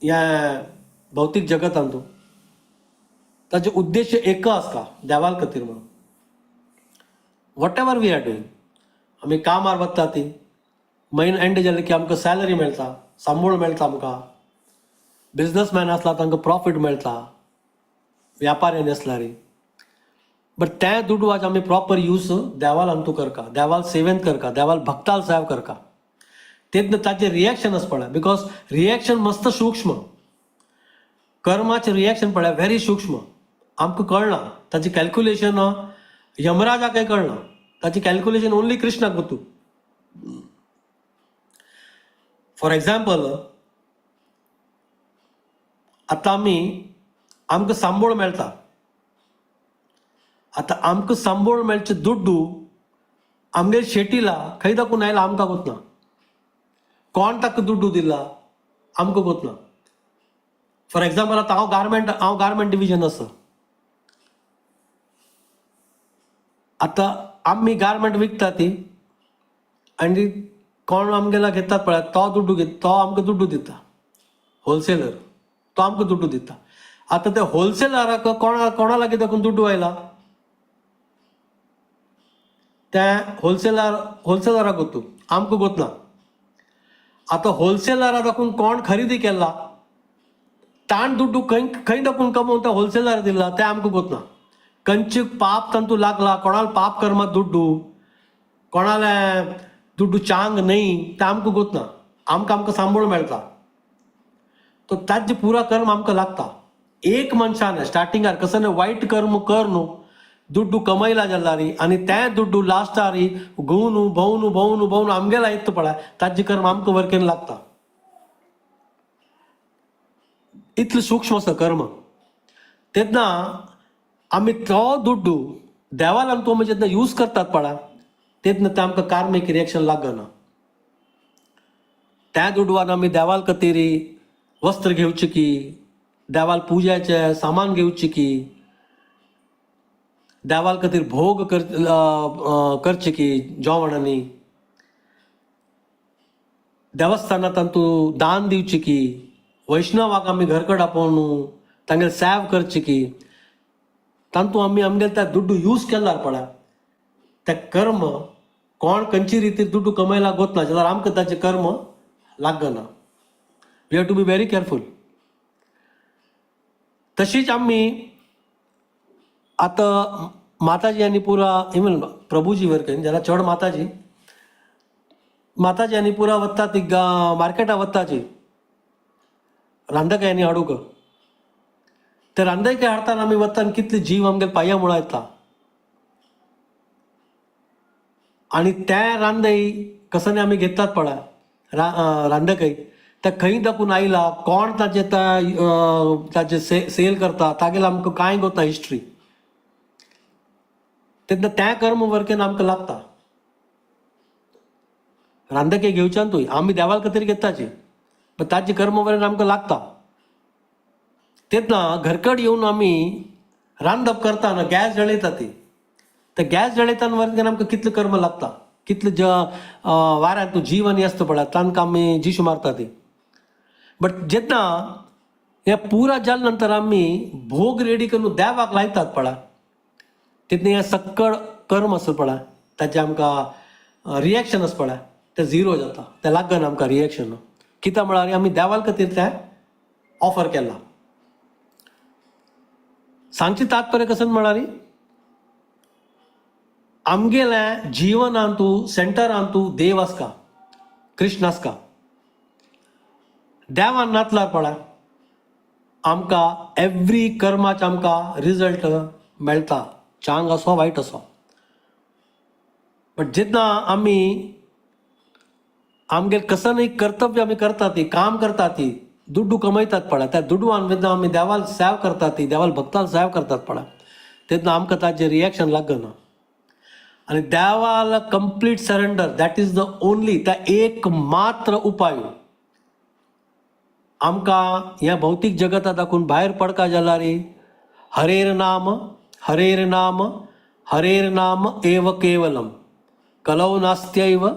ह्या भौतीक जगतांत, ताचे उद्देश्य एक आसता देवाल खातीर म्हणून. Whatever we are doing, आमी कामार वता ती म्हयनो एंड जाले की आमकां सॅलरी मेळटा, सांबोळ मेळटा आमकां. बिजनसमॅन आसला तांकां प्रॉफीट मेळटा, व्यापाऱ्यांनी आसल्यार. बट त्या दुडवाचो आमी प्रॉपर यूज देवाल अंतू करका, देवाल सेवेंत करका, देवाल भक्ताल सेव करका, तेन्ना ताचें रिएक्शन आसा पळय, because reaction मस्त सूक्ष्म. कर्माचें रिएक्शन पळय व्हेरी सूक्ष्म, आमकां कळना ताचें कॅल्क्युलेशन, यमराजाकय कळना ताचें कॅल्क्युलेशन, ओन्ली कृष्णाक गोतू. फॉर एग्जाम्पल, आतां आमी आमकां सांबोळ मेळटा, आतां आमकां सांबोळ मेळचे दुड्डू आमगेर शेटीला खंय दाखून आयला आमकां गोतना, कोण ताका दुड्डू दिला आमकां गोतना. फॉर एग्जाम्पल, आतां हांव गारमेंट डिविजन आसा, आतां आमी गारमेंट विकता ती आनी कोण आमगेला घेतात पळय तो दुड्डू घेता, तो आमकां दुड्डू दिता, होलसेलर तो आमकां दुड्डू दिता. आतां त्या होलसेलराक कोणा कोणा लागीं दाखून दुड्डू आयला त्या होलसेलराक गोतू, आमकां गोतना. आतां होलसेलरा दाखून कोण खरेदी केला, ताण दुड्डू खंय खंय दाखून कमोवन त्या होलसेलर दिला तें आमकां गोतना. कंचे पाप तांतू लागला, कोणाल पाप कर्मात दुड्डू, कोणाले दुड्डू चांग न्हय तें आमकां गोतना. आमकां आमकां सांबोळ मेळटा तो ताजें पुरा कर्म आमकां लागता. एक मनशान स्टार्टिंगार कसं वायट कर्म कर न्हू दुड्डू कमयला जाल्यार आनी तें दुड्डू लास्टार घुंवनु भोवनु भोवनु भोवनु आमगेला येता पळय, ताजें कर्म आमकां वरकेन लागता. इतलें सूक्ष्म आसा कर्म. तेन्ना आमी तो दुड्डू देवान तो आमी जेन्ना यूज करतात पळय तेन्ना तें आमकां कार्मीक रिएक्शन लागना. त्या दुडवान आमी देवाल खातीर वस्त्र घेवचें की, देवाल पुजेचें सामान घेवचें की, देवाल खातीर भोग कर करचे की जेवण आनी देवस्थानांत तांतू दान दिवचें की वैष्णवाक आमी घरकड आपोवन तांगेले सेव करचे की तांतू आमी आमगेले त्या दुड्डू यूज केल्यार पळय ते कर्म कोण खंयची रितीर दुड्डू कमयला गोतना जाल्यार आमकां ताचें कर्म लागना. We have to be very careful. तशीच आमी आतां माताजी आनी पुरा इवन प्रभुजी वर जाल्यार चड माताजी माताजी आनी पुरा वता ती मार्केटा वताची रांदकायांनी हाडूंक ते रांदकाय हाडताना आमी वता आनी कितले जीव आमगेले पांया मुळा येता आनी ते रांदय कसनी आमी घेतात पळय रांदकय ते खंय दाखून आयला कोण ताचे ताचे सेल करता तागेले आमकां कांय गोता हिस्ट्री तेन्ना त्या कर्म वर्केन आमकां लागता. रांदके घेवच्यान तूं आमी देवाल खातीर घेताची पण ताचे कर्म वर्केन आमकां लागता. तेन्ना घरकड येवन आमी रांदप करताना गॅस जळयता ती ते गॅस जळयताना वर्केन आमकां कितलें कर्म लागता कितले वाऱ्यान तूं जीव आनी आसता पळय तांकां आमी जीशू मारता ती. बट जेन्ना हे पुरा जाले नंतर आमी भोग रेडी करून देवाक लायतात पळय तितलें हें सक्कड कर्म आसा पळय ताचें आमकां रिएक्शन आसा पळय तें झिरो जाता तें लागना आमकां रिएक्शन. कित्याक म्हळ्यार आमी देवाल खातीर तें ऑफर केलां. सांगचें तात्पर्य कशें म्हळ्यार आमगेलें जिवनांतू सेंटरांतू देव आसता कृष्ण आसता. देवान नातल्यार पळय आमकां एवरी कर्माचें आमकां रिजल्ट मेळटा चांग असो वायट असो. बट जेन्ना आमी आमगेले कसनय कर्तव्य आमी करता ती काम करता ती दुड्डू कमयतात पळय त्या दुडवान जेन्ना आमी देवाल सेव करता ती देवाल भक्ताल सेव करतात पळय तेन्ना आमकां ताचें रिएक्शन लागना. आनी देवाल complete surrender that is the only त्या एक मात्र उपाय आमकां ह्या भौतीक जगता दाखून भायर पडका जाल्यार हरेर नाम हरेर नाम हरेर नाम एव केवलम कलौ नास्त्यैव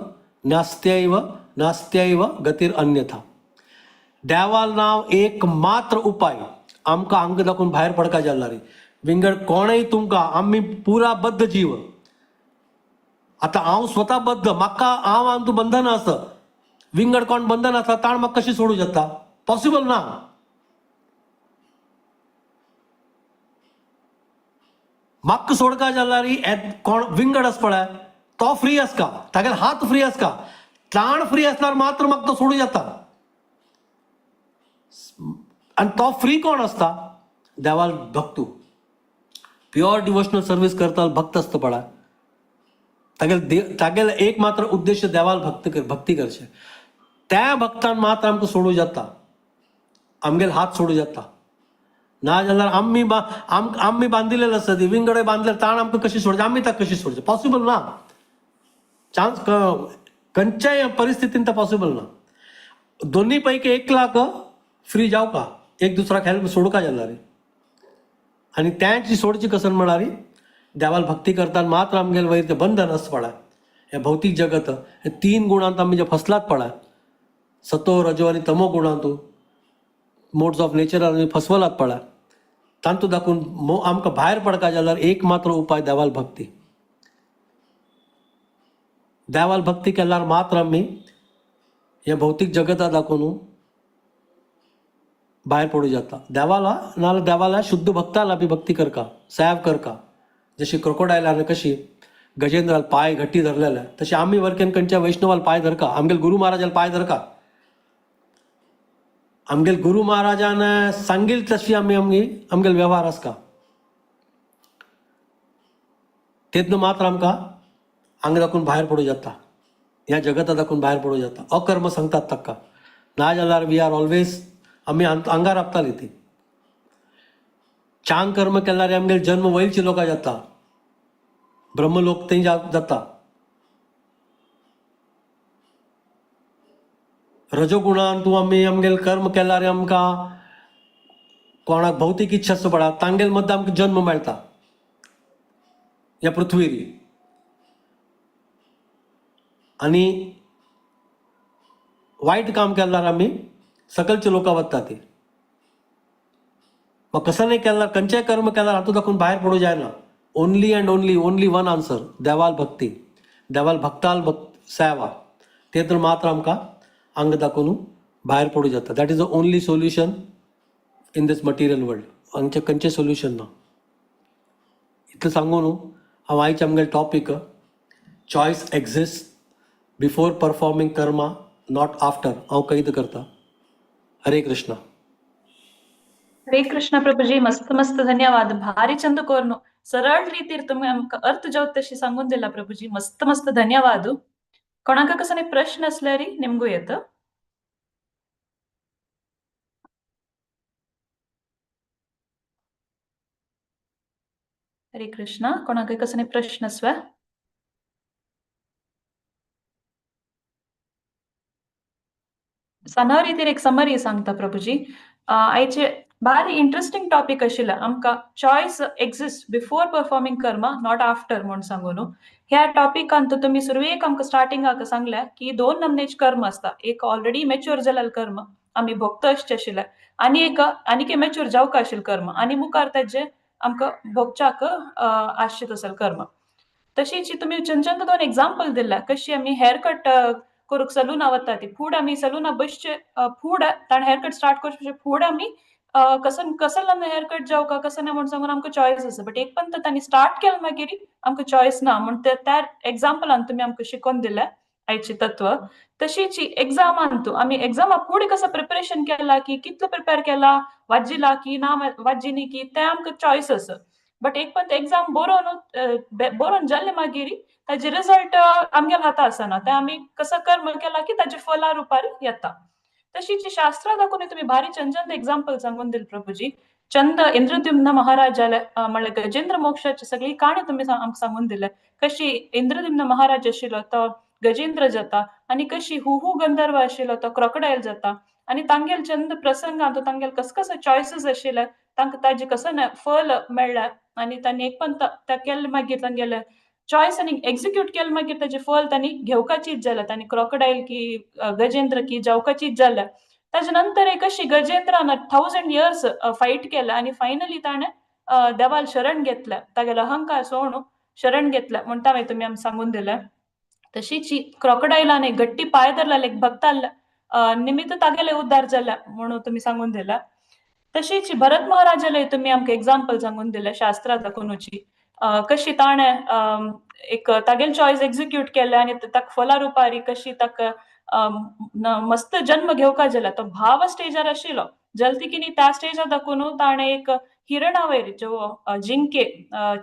नास्त्यैव नास्त्यैव गतीर अन्यथा. देवाल नांव एक मात्र उपाय आमकां हांगा दाखून भायर पडका जाल्यार विंगड कोणय तुमकां आमी पुरा बद्ध जीव. आतां हांव स्वता बद्ध म्हाका हांव आनी तूं बंधन आसा विंगड कोण बंधन आसा ताण म्हाका कशें सोडूं जाता पॉसिबल ना. म्हाका सोडका जाल्यार कोण विंगड आसा पळय तो फ्री आसता तागेले हात फ्री आसता ताण फ्री आसल्यार मात्र म्हाका तो सोडूं जाता. आनी तो फ्री कोण आसता देवाल भक्तू प्युअर डिवोशनल सर्वीस करता भक्त आसता पळय तागेले तागेले एक मात्र उद्देश देवाल भक्त भक्ती करचें त्या भक्तान मात्र आमकां सोडूं जाता आमगेले हात सोडूं जाता. ना जाल्यार आमी आमी बांदिल्लेले आसता ती विंगड बांदले ताण आमकां कशी सोडचें आमी ताका कशी सोडचें पॉसिबल ना. चान्स खंयच्याय परिस्थितीन तें पॉसिबल ना. दोन्ही पैकी एक लाख फ्री जावका एक दुसऱ्याक हेल्प सोडूका जाल्यार आनी त्यांची सोडची कसन म्हळ्यार देवाल भक्ती करताना मात्र आमगेले वयर तें बंधन आसता पळय हें भौतीक जगत हे तीन गुणांत आमी जे फसलात पळय सतो रजो आनी तमो गुणांतू मोड्स ऑफ नेचर आमी फसवलात पळय तांतू दाखून आमकां भायर पडका जाल्यार एक मात्र उपाय देवाल भक्ती. देवाल भक्ती केल्यार मात्र आमी हे भौतीक जगता दाखोवन भायर पडूं जाता. देवाला नाल्यार देवाला शुद्ध भक्ताला बी भक्ती करका सेव करका. जशी क्रोकोडायलान कशी गजेंद्राल पाय घट्टी धरलेले तशी आमी वर्केन खंयच्या वैष्णवाल पाय धरका आमगेले गुरु महाराजाल पाय धरका. आमगेले गुरु महाराजान सांगील तशी आमी आमगेले व्यवहार आसता तेन्ना मात्र आमकां हांगा दाखून भायर पडूं जाता ह्या जगता दाखून भायर पडूं जाता. अकर्म सांगतात ताका ना जाल्यार we are always आमी आंगार आपताली ती. चांग कर्म केल्यार आमगेले जन्म वयलची लोकां जाता ब्रह्मलोक थंय जाता. रजोगुणान तूं आमी आमगेले कर्म केल्यार आमकां कोणाक भौतीक इच्छा आसता पळय तांगेले मद्दां आमकां जन्म मेळटा. ह्या पृथ्वीर. आनी वायट काम केल्यार आमी सकलच्या लोकां वता ती. मग कसं नाही केल्यार, खंयचेय कर्म केल्यार हातूंत दाखोवन भायर पडूं जायना. Only and only only one answer, देवाल भक्ती, देवाल भक्ताल भक्त सेवा, ते तर मात्र आमकां अंग दाखोवन भायर पडूं जाता. That is the only solution in this material world. हांगचें खंयचें सोल्युशन ना. इतलें सांगू न्हू हांव आयचे आमगेले topic, choice exist before performing karma, not after, हांव कैद करता. हरे कृष्णा. हरे कृष्ण प्रभुजी, मस्त मस्त धन्यवाद. भारी चंद कोर्नु सरळ रीतीर तुम्ही आमकां अर्थ जावत तशी सांगून दिला प्रभुजी. मस्त मस्त धन्यवाद. कोणाक कसो प्रश्न असल्यार निमगू येत. हरे कृष्ण. कोणाक कसो प्रश्न आसवा? सना रीतीर एक समरी सांगता प्रभुजी. आयचे भारी इंट्रस्टिंग टॉपिक आशिल्लो आमकां, choice exist before performing karma, not after म्हूण सांगून. ह्या टॉपिकान तुमी सुरवेक आमकां स्टार्टिंगाक सांगल्या की दोन नमनेच कर्म आसता. एक ऑलरेडी मॅच्युअर जालेलें कर्म आमी भोगता अशें आशिल्लें, आनी एक आनीक मॅच्युअर जावंक आशिल्लें कर्म, आनी मुखार तेजें आमकां भोगच्याक आसचें तसलें कर्म. तशीच तुमी चंद चंद दोन एग्जाम्पल दिल्या, कशी आमी हेअर कट करूंक सलूना वता ती फूड आमी सलूना बसचे फूड ताणें हेअर कट स्टार्ट करचे फूड आमी कसन कसल हेअर कट जावका कसं ना म्हूण सांगून आमकां चॉयस आसा. बट एक पण तांणी स्टार्ट केलें मागीर आमकां चॉयस ना म्हूण त्या एग्जाम्पलान तुमी आमकां शिकोवन दिलें आयचें तत्व. तशीच एग्जामान तूं आमी एग्जामा फुडें कसो प्रिपरेशन केलां की कितलो प्रिपेर केला, वाजिला की ना वाजिनी की तें आमकां चॉयस आसा. बट एक पण एग्जाम बरोवन बरोवन जालें मागीर ताजे रिजल्ट आमगेल्या हाता आसना, तें आमी कसो कर्म केला की ताजे फला रुपार येता. तशीच शास्त्रा दाखोवन तुम्ही भारी चंद चंद एग्जाम्पल सांगून दिले प्रभुजी. चंद इंद्रद्युम्न महाराजाला म्हणल्यार गजेंद्र मोक्षाची सगळी काणी तुम्ही आमकां सांगून दिले, कशी इंद्रद्युम्न महाराज आशिल्लो तो गजेंद्र जाता, आनी कशी हुहू गंधर्व आशिल्लो तो क्रॉकोडायल जाता, आनी तांगेल चंद प्रसंगान तो तांगेल कस कसो चॉयसीस आशिल्ले, तांकां ताजे कसो फल मेळ्ळें, आनी तांणी एक पण केल्लें मागीर तांगेले चॉयस आनी एक्झिक्यूट केलें मागीर ताजें फल तांणी घेवपाचीच जालें. तांणी क्रॉकोडायल की गजेंद्र की जावपाचीच जालें. ताजे नंतर एक अशी गजेंद्रान 1000 इयर्स फायट केलें आनी फायनली ताणें देवाल शरण घेतलें, तागेलो अहंकार सोडून शरण घेतलें म्हणटा मागीर तुमी आमकां सांगून दिलें. तशीच क्रॉकोडायलान एक गट्टी पांय धरलेले एक भक्ताल निमित्त तागेले उद्धार जाले म्हणून तुमी सांगून दिलें. तशीच भरत महाराजाले तुमी आमकां एग्जाम्पल सांगून दिलें शास्त्रा दाखोवनची, कशी ताणें एक तागेले चॉयस एक्झिक्यूट केलें आनी ताका फला रुपारी कशी ताका मस्त जन्म घेवका जालो. तो भाव स्टेजार आशिल्लो जलती की त्या स्टेजार दाखोवन ताणें एक हिरणा वयर जो जिंके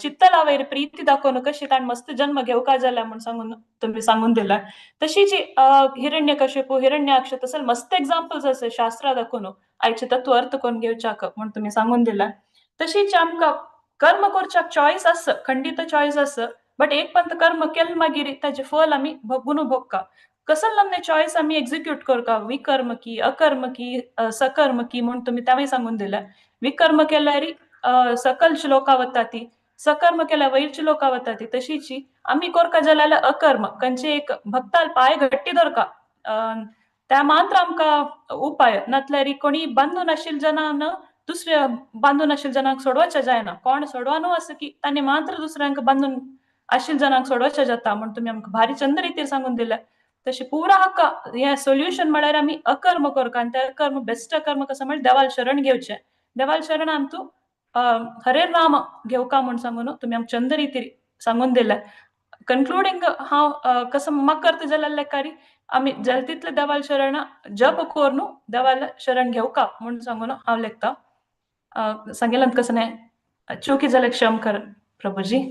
चित्तला वयर प्रीती दाखोवन कशी ताणें मस्त जन्म घेवका जाला म्हूण सांगून तुमी सांगून दिलें. तशीच हिरण्यकश्यपू हिरण्याक्ष तसले मस्त एग्जाम्पल्स आसा शास्त्रा दाखोवन आयचे तत्व अर्थ करून घेवच्याक म्हूण तुमी सांगून दिलें. तशीच आमकां कर्म करच्याक चॉयस आसा, खंडीत चॉयस आसा, बट एक पण कर्म केलें मागीर ताजें फल आमी भोगून भोगका. कसल नमने चॉयस आमी एक्झिक्यूट करका, विकर्म की अकर्म की सकर्म की म्हूण तुमी तेंवूय सांगून दिलें. विकर्म केल्यार सकल श्लोका वता ती, सकर्म केल्यार वयरची लोकां वता ती. तशीच आमी करका जाल्यार अकर्म, खंयचे एक भक्ताल पांय घट्टी दवरका त्या मात्र आमकां उपाय, नातल्यार कोणी बांदून आशिल्ले जनान दुसऱ्या बांदून आशिल्ले जनांक सोडोवचें जायना. कोण सोडवा न्हू आसा की तांणी मात्र दुसऱ्यांक बांदून आशिल्ले जनांक सोडोवचें जाता म्हूण तुमी आमकां भारी चंद रितीर सांगून दिलें. तशें पुरा हाका हें सोल्युशन म्हळ्यार आमी अकर्म करका, आनी तें अकर्म बेस्ट अकर्म कसो म्हळ्यार देवाल शरण घेवचें. देवाल शरणान तूं हरे राम घेवका म्हूण सांगून तुमी आमकां चंद रितीर सांगून दिलें. कन्क्लुडींग हांव कसो म्हाका करता जाल्यार लेखारी आमी जाता तितलें देवाल शरण जप करून देवाल शरण घेवका म्हूण सांगून हांव लेखता. सांगेल्यान कसो न्हय चुकी जाल्यार क्षम कर प्रभुजी.